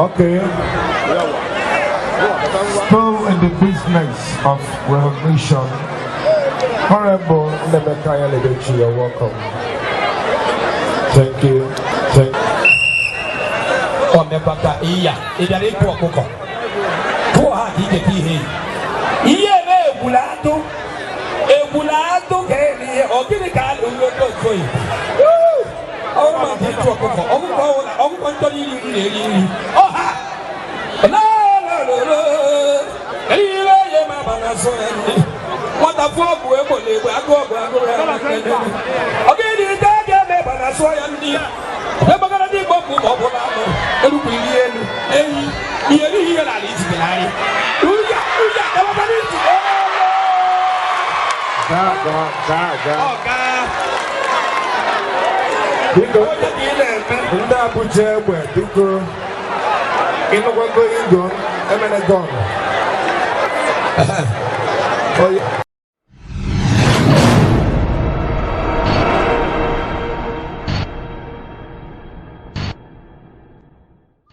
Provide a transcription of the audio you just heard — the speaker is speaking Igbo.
Okay. Still in the business of recognition, Honorable Nnaemeka Anyalebechi, you're welcome. Thank you. Thank Ọ mekwa ka iya ị bịara ịtụ ọkụkọ tụọ ha ka iketa ihe ihe eme egbula atụ egbula atụ ka eri ihe ọ gịnị ka a lụrụ oke otu oyi ọrụ maka ịtụ ọkụkọ ọkụkọ ọwụla ọkụkọ nchọrọ iri nri na-eri nri ọha lọlọlọlọ ihe ye ma ba na so ya nri nwata fụọ ọgwụ egbo na egbe agụ ọgwụ agụrụ ya ọ gịnị ka a ga-eme ba na sụọ ya nri egbagara ndị Igbo mbụ ma ọ bụla anụ erukwu iri elu ehi ihe erighị ihe n'ala ijigharị uya uya gabakwana iji. Gaa, gaa, gaa, gaa. Ọga. Biko, onye ka ị na-eme? Ndị Abuja egbe, biko, ịnụkwago igo, emene gọn. Oye.